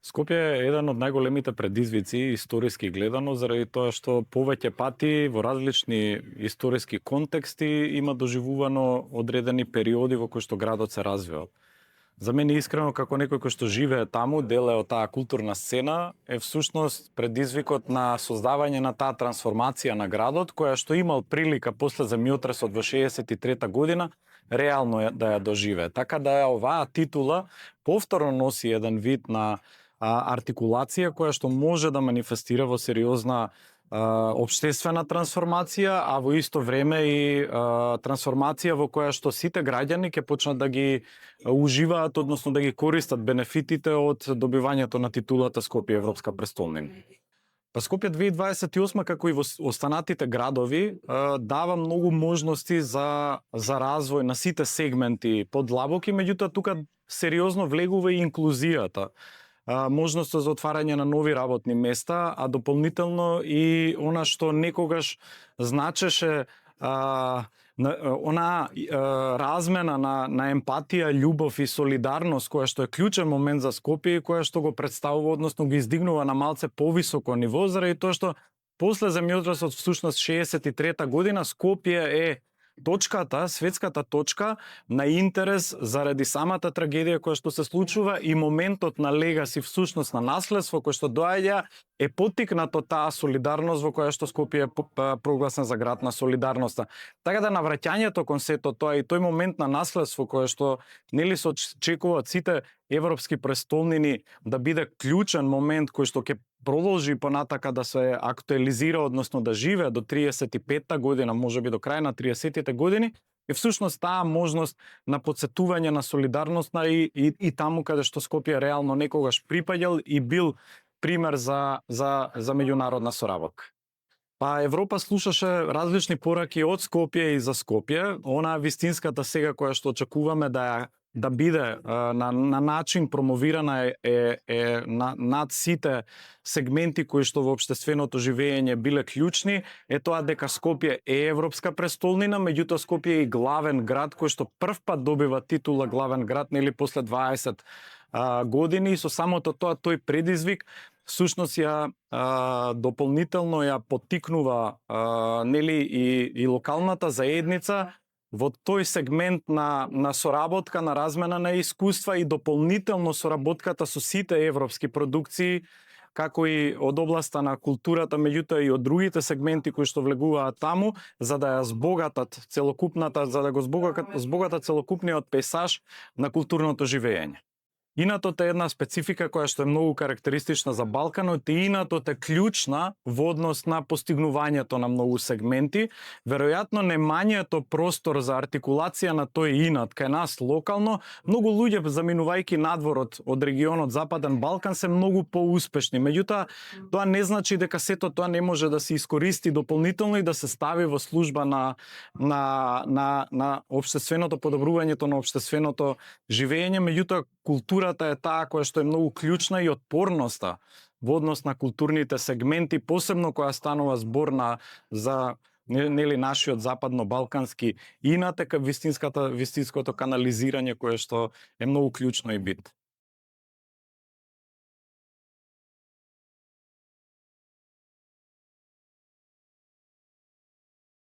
Скопје е еден од најголемите предизвици историски гледано, заради тоа што повеќе пати во различни историски контексти има доживувано одредени периоди во кои што градот се развива. За мене искрено како некој кој што живее таму, дел е од таа културна сцена, е всушност предизвикот на создавање на таа трансформација на градот, која што имал прилика после земјотресот во 63 година реално да ја доживее. Така да оваа титула повторно носи еден вид на артикулација која што може да манифестира во сериозна општествена трансформација, а во исто време и трансформација во која што сите граѓани ќе почнат да ги уживаат, односно да ги користат бенефитите од добивањето на титулата Скопје европска престолнина. Па Скопје 2028, како и во останатите градови, дава многу можности за развој на сите сегменти подлабоки, меѓутоа тука сериозно влегува и инклузијата, можноста за отварање на нови работни места, а дополнително и она што некогаш значеше размена на емпатија, љубов и солидарност, која што е клучен момент за Скопје и која што го представува, односно ги издигнува на малце повисоко ниво, заради тоа што после земјотресот всушност 63 година Скопје е точката, светската точка на интерес заради самата трагедија која што се случува и моментот на легаси, всушност на наследство кој што доаѓа е поттикнато таа солидарност во која што Скопје е прогласен за град на солидарноста. Така да навраќањето кон сето тоа и тој момент на наследство кое што нели се очекуваат сите европски престолнини да биде клучен момент кој што ќе продолжи понатака да се актуализира, односно да живее до 35-та година, можеби до крај на 30-тите години, е всушност таа можност на потсетување на солидарност и таму каде што Скопје реално некогаш припаѓал и бил пример за меѓународна соработка. Па Европа слушаше различни пораки од Скопје и за Скопје, онаа вистинската сега која што очекуваме да биде на начин промовирана е над сите сегменти кои што во општественото живење биле клучни, е тоа дека Скопје е европска престолнина, меѓутоа Скопје е и главен град кој што првпат добива титула главен град, нели после 20 години, и со самото тоа тој предизвик всушност ја дополнително ја поттикнува нели и локалната заедница во тој сегмент на соработка, на размена на искуства и дополнително соработката со сите европски продукции, како и од областа на културата, меѓутоа и од другите сегменти кои што влегуваат таму, за да ја збогатат целокупната, за да го збогатат целокупниот пейсаж на културното живење. Инатот е една специфика која што е многу карактеристична за Балканот и инатот е клучна во однос на постигнувањето на многу сегменти. Веројатно немањето простор за артикулација на тој инат кај нас локално, многу луѓе заминувајќи надвор од регионот Западен Балкан се многу поуспешни. Меѓутоа, тоа не значи дека сето тоа не може да се искористи дополнително и да се стави во служба на општественото подобрувањето на општественото живење, меѓутоа културата е таа која што е многу клучна и отпорноста во однос на културните сегменти, посебно која станува збор за нели нашиот западно-балкански инат, дека вистинското канализирање кое што е многу клучно и бит.